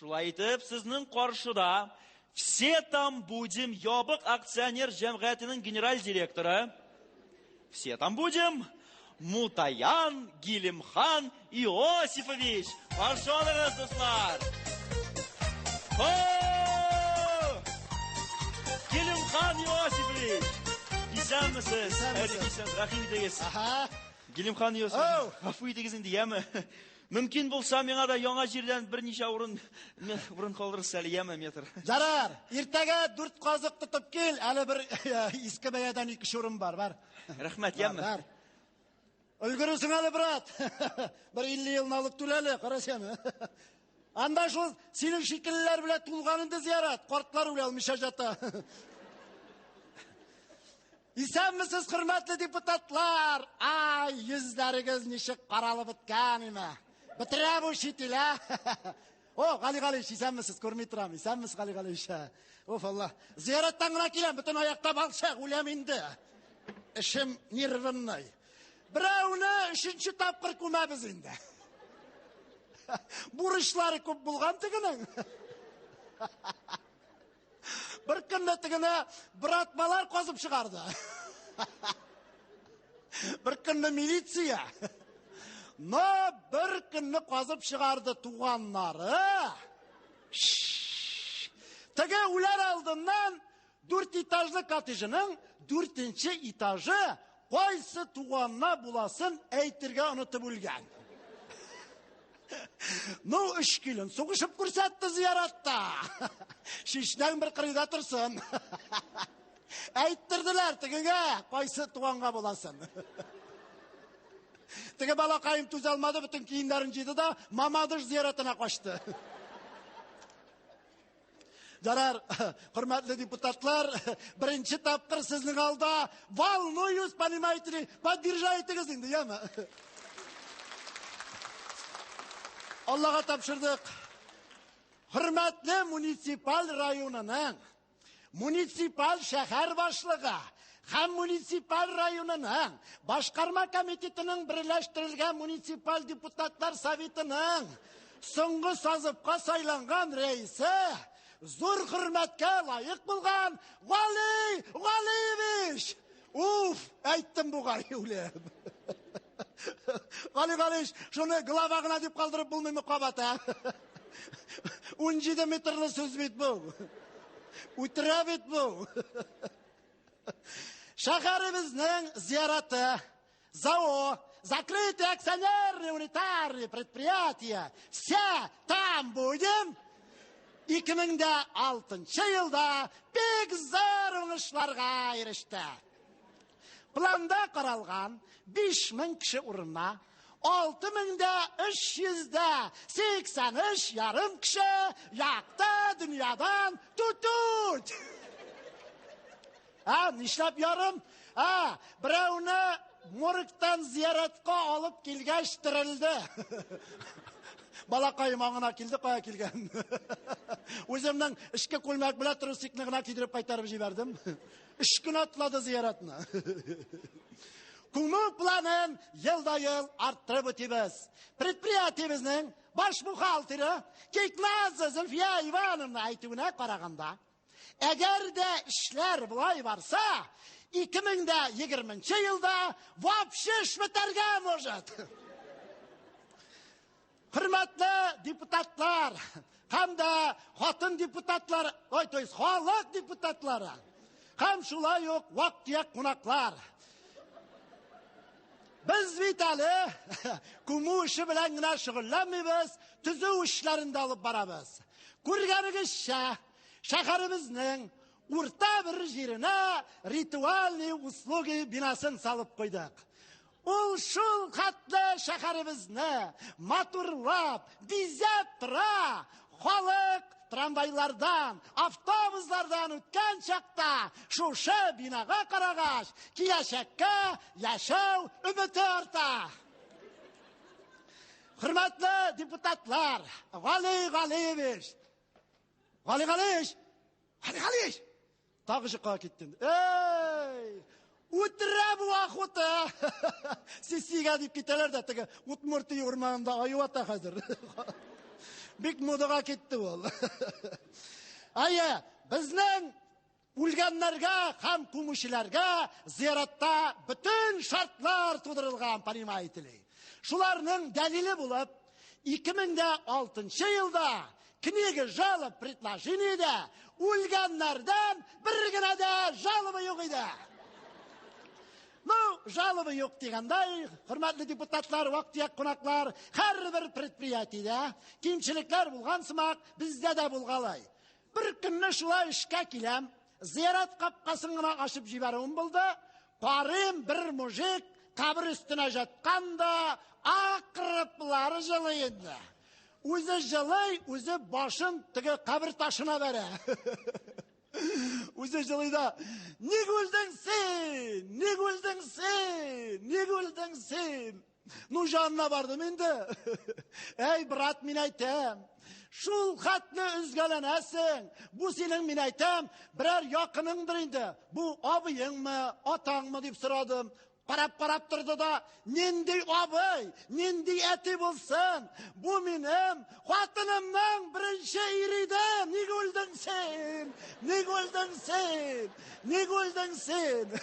Шулай итеп, сезнең каршыда Все там будем ябык акционер җәмгыятенең генераль директоры. Все там будем Мутаян Гилемхан Иосифович. Каршы алыгыз, дуслар! О! Гилемхан Иосифович! Исәнмесез! Исәнмесез. Рәхим итегез. Аһа. Гилемхан Иосифович, гафу итегез инде, яме. Мөмкин булса, миңа да яңа җирдән берничә урын урын калдырырсыз әле, яме, метр. Ярар, иртәгә дүрт казык тотып кил, әле бер иске бәядән ике урын бар, бар. Рәхмәт, яме. Бар. Өлгерерсең әле, брат. Бер 50 ел налог түлә әле, кара син. Анда шул синең шикеллеләр белән тулган инде зиярат, картлар үлә алмыйча ята. Исәнмесез, хөрмәтле депутатлар! Ай, йөзләрегез ничек каралып беткән име? Бетерә бу чит ил, ә? О, Гали Галиевич, исәнмесез, күрми торам. Исәнмесез, Гали Галиевич. Уф, Алла. Зияраттан гына киләм, бөтен аякта балчык, үләм инде. Эшем нервный. Берәүне өченче тапкыр күмәбез инде. Бурычлары күп булган тегенең. Бер көнне тегене братмалар казып чыгарды. Бер көнне милиция. Но бер көнне казып чыгарды туганнары. Теге үләр алдыннан дүрт этажлы коттеджының дүртенче этажы кайсы туганна буласын әйтергә онытып үлгән. Ну, өч килен сугышып күрсәтте зияратта. Шишнәң бер кырыйда торсын. Әйттерделәр тегегә, кайсы туганга буласын. Теге балакаем түзә алмады, бөтен киемнәрен җыйды да Мамадыш зияратына качты. Ярар, хөрмәтле депутатлар, беренче тапкыр сезнең алда волнуюсь, понимаете ли, поддержайтегез инде, яме. Аллага тапшырдык. Хөрмәтле муниципаль районының муниципаль шәһәр башлыгы һәм муниципаль районының башкарма комитетының берләштерелгән муниципаль депутатлар советының соңгы созывка сайланган рәисе зур хөрмәткә лаек булган Гали Галиевич! Уф, әйттем бугай үлеп. Гали Галиевич, шуны глава гына дип калдырып булмыймы кабат, ә? 17 метрлы сүз бит бу. Үтерә бит бу. Шәһәребезнең зияраты ЗАО, закрытое акционерное унитарное предприятие. Все там будем. 2006 елда бик зур уңышларга иреште. Планда каралган 5000 кеше урынына 6383 ярым кеше якты дөньядан тутут. А, нишләп ярым? А, берәүне моргтан зияратка алып килгәч терелде. Балакаем аңына килде, кая килгән. Үземнең эчке күлмәк белән трусикны гына кидереп кайтарып җибәрдем. Өч көн атлады зияратны. Күмү планын ел да ел арттырып үтибез. Предприятиебезнең баш бухгалтеры Кикназа Зөлфия Ивановна әйтүенә караганда, әгәр дә эшләр болай барса, 2020 елда вообще эш бетәргә может. Хөрмәтле депутатлар һәм дә хатын депутатлар, ой, то есть халык депутатлары һәм шулай ук вак-төяк кунаклар. Без бит әле күмү эше белән генә шөгыльләнмибез, төзү эшләрен дә алып барабыз. Күргәнегезчә, шәһәребезнең урта бер җиренә ритуальный услуги бинасын салып куйдык. Ул шул хәтле шәһәребезне матурлап, бизәп тора. Халык трамвайлардан, автобуслардан үткән чакта шушы бинага карагач, киләчәккә яшәү өмете арта. Хөрмәтле депутатлар, Гали Галиевич, Гали Галиевич, Гали Галиевич, Тагы җыкка киттем. Эй! Үтерә бу охота! Сисига дип китәләр дә теге Удмуртия урманында аю ата хәзер. Бик модага китте ул. Әйе, безнең үлгәннәргә һәм күмүчеләргә зиратта бөтен шартлар тудырылган, понимаете ли. Шуларның дәлиле булып, 2006 елда книга жалоб предложениедә үлгәннәрдән бер генә дә жалоба юк иде. Ну, жалоба юк дигәндәй, хөрмәтле депутатлар, вак-төяк кунаклар, һәрбер предприятиедә кимчелекләр булган сымак, бездә дә булгалай. Бер көнне шулай эшкә киләм, зиярат капкасын гына ачып җибәрүем булды. Карыйм, бер мужик кабер өстенә жаткан да акырыплар җылый инде. Үзе җылый, үзе башын теге кабер ташына бәрә. Үзе җылый да, ник үлдең син? Ник үлдең син? Ник үлдең син? Ну, жанына бардым инде. Әй, брат, мин әйтәм. Шул хәтле өзгәләнәсең. Бу синең, мин әйтәм, берәр якыныңдыр инде. Бу абыеңмы, атаңмы дип сорадым. Карап-карап торды да, нинди абый, нинди әти булсын? Бу минем хатынымның беренче ире иде. Ник үлдең син? Ник үлдең син? Ник үлдең син?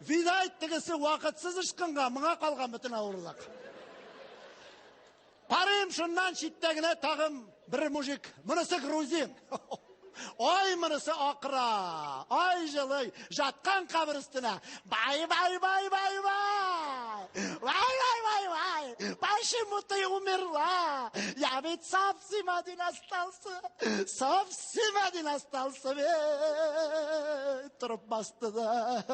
Видать, тегесе вакытсыз ычкынган, моңа калган бөтен авырлык. Карыйм, шуннан читтә генә тагын бер мужик. Монысы грузин. Ай, монысы акыра. Ай, җылый. Жаткан кабер өстенә. Бай, бай, бай, бай, бай. Вай, вай, вай, вай. Почему ты умерла? Я ведь совсем один остался. Совсем один остался. Торып басты да.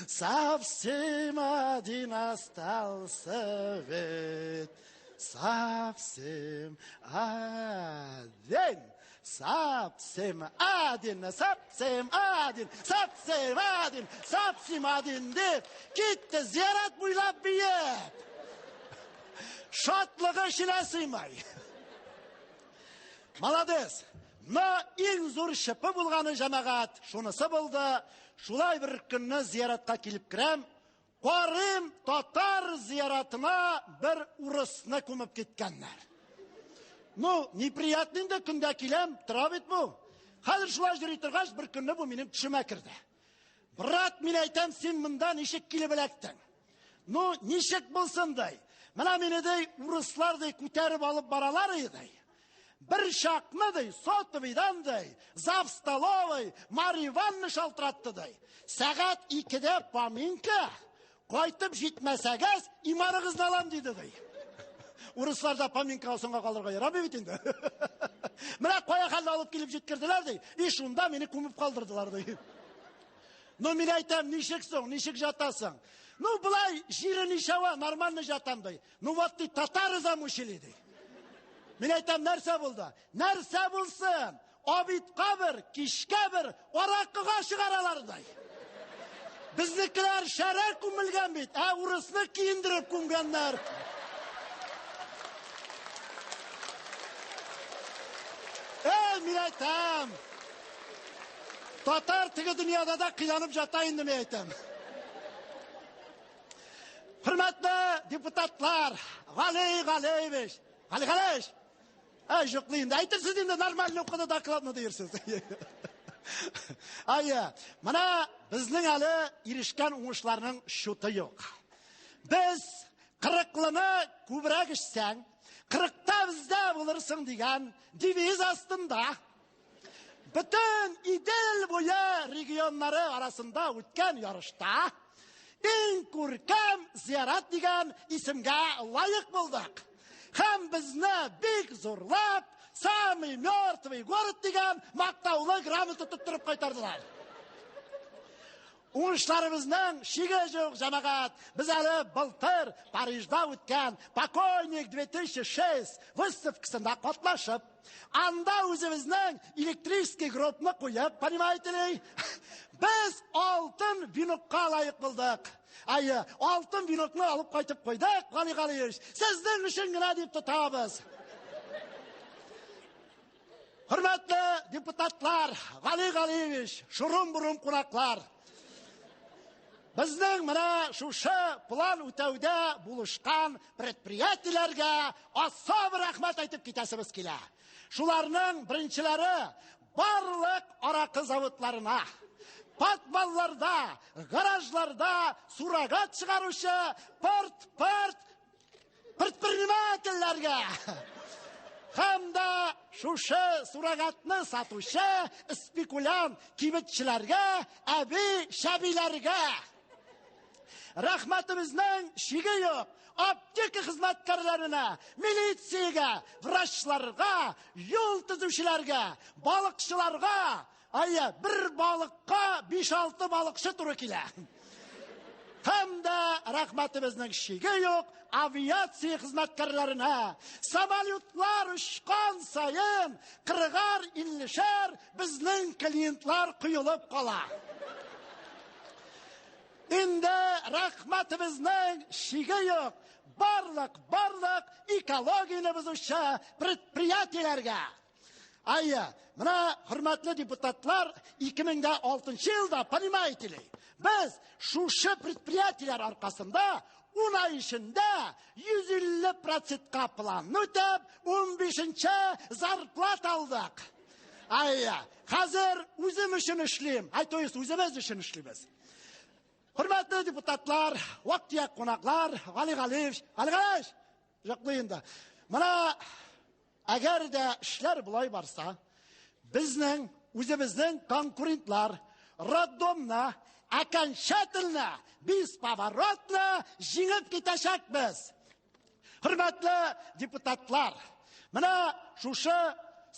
Совсем один остался ведь. Совсем один. Совсем один, совсем один, совсем один, совсем один дип китте зиярат буйлап биеп. Шатлыгы эченә сыймай. Молодец. Но иң зур шыпы булганы, җәмәгать, шунысы булды. Шулай бер көнне зияратка килеп керәм, карыйм, татар зияратына бер урысны күмеп киткәннәр. Ну, неприятно инде, көндә киләм, тора бит бу. Хәзер шулай йөри торгач, бер көнне бу минем төшемә керде. Брат, мин әйтәм, син монда ничек килеп эләктең? Ну, ничек булсын ди. Менә мине ди, урыслар ди, күтәреп алып баралар иде. Бер чакны ди, сотовыйдан ди, зав столовой Марья Ивановна шалтыратты ди. Сәгать 2-дә поминка, кайтып җитмәсәгез, иманыгызны алам диде ди. Урысларда поминкага соңга калырга ярамый бит инде. Менә кая хәлдә алып килеп җиткерделәр ди. И шунда мине күмеп калдырдылар ди. Ну, мин әйтәм, ничек соң, ничек жатасың? Ну, былай җире ничава, нормально жатам ди. Ну, вот ты татары замучили ди. Мин әйтәм, нәрсә булды? Нәрсә булсын? Обедка бер, кичкә бер, аракыга чыгаралар ди. Безнекеләр шәрә күмелгән бит, ә урысны киендереп күмгәннәр. Эй, мин әйтәм. Татар теге дөньяда да кыйланып ята инде, мин әйтәм. Хөрмәтле депутатлар, Гали Галиевич, Гали Галиевич, Әй, жоклый инде. Әйтерсез инде, нормально укыды докладны диерсез. Әйе, менә безнең әле ирешкән уңышларның счеты юк. Без кырыклыны күбрәк эчсәң, кырыкта бездә булырсың дигән девиз астында бөтен Идел буе регионнары арасында үткән ярышта иң күркәм зиярат дигән исемгә лаек булдык. Һәм безне бик зурлап самый мертвый город дигән мактаулы грамота тоттырып кайтардылар. Уңышларыбызның шиге юк, җәмәгать. Без әле былтыр Парижда үткән Покойник 2006 выставкасында катнашып, анда үзебезнең электрический гробны куеп, понимаете ли, без алтын венокка лаек булдык. Әйе, алтын венокны алып кайтып куйдык, Гали Галиевич. Сезнең өчен генә дип тотабыз. Хөрмәтле депутатлар, Гали Галиевич, шурум-бурум кунаклар. Безнең менә шушы план үтәүдә булышкан предприятиеләргә особо рәхмәт әйтеп китәсебез килә. Шуларның беренчеләре барлык аракы заводларына, подвалларда, гаражларда суррогат чыгаручы пырт-пырт предпринимательләргә һәм дә шушы суррогатны сатучы спекулянт кибетчеләргә, әби-шәбиләргә. Рәхмәтебезнең чиге юк. Аптека хезмәткәрләренә, милициягә, врачларга, юл төзүчеләргә, балыкчыларга. Әйе, бер балыкка 5-6 балыкчы туры килә. Һәм дә рәхмәтебезнең чиге юк авиация хезмәткәрләренә. Самолетлар очкан саен кырыгар, иллешәр безнең клиентлар коелып кала. Инде рәхмәтебезнең чиге юк барлык, барлык экологияне бозучы предприятиеләргә. Әйе, менә хөрмәтле депутатлар, 2006 елда, понимаете ли, без шушы предприятиеләр аркасында 10 ай эчендә 150 процентка планны үтәп, 15-нче зарплата алдык. Әйе, хәзер үзем өчен эшлим, ай, то есть үзебез өчен эшлибез. Хөрмәтле депутатлар, вак-төяк кунаклар, Гали Галиевич, Гали Галиевич, йоклый инде. Менә әгәр дә эшләр болай барса, безнең үзебезнең конкурентлар роддомны окончательно, бесповоротно җиңеп китәчәкбез. Хөрмәтле депутатлар, менә шушы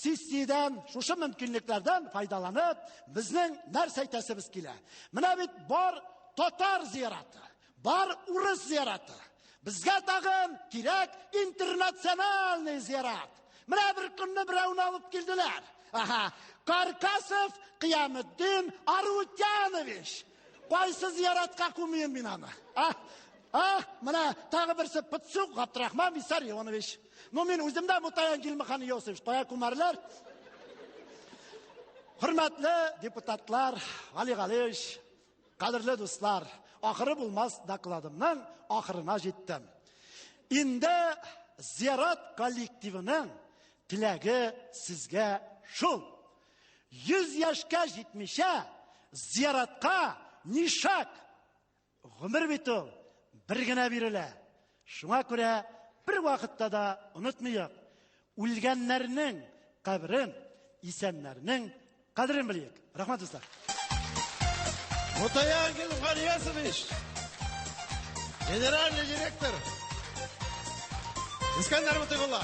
сессиядән, шушы мөмкинлекләрдән файдаланып, безнең нәрсә әйтәсебез килә. Менә бит бар татар зираты, бар урыс зираты. Безгә тагын кирәк интернациональный зират. Менә бер көнне берәүне алып килделәр. Аһа, Каркасов Кыяметдин Арутянович. Кайсы зиратка күмим мин аны? А? А, менә тагы берсе Пытсук Габдрахман Виссарионович. Ну, мин үзем дә Мутаян Гилмахан Йосиф. Кая күмәрләр? Хөрмәтле депутатлар, Гали Галиевич, кадерле дуслар, ахыры булмас докладымның ахырына җиттем. Инде зират коллективының теләге сезгә шул. 100 яшькә җитмичә зиратка нишак гомер бит ул бер генә бирелә. Шуңа күрә бер вакытта да онытмыйк, үлгәннәрнең каберен, исәннәрнең кадерен белик. Рәхмәт, дуслар. Мутаян Гилмханиясович, генеральный директор. Искәндәр Мутыйгулла.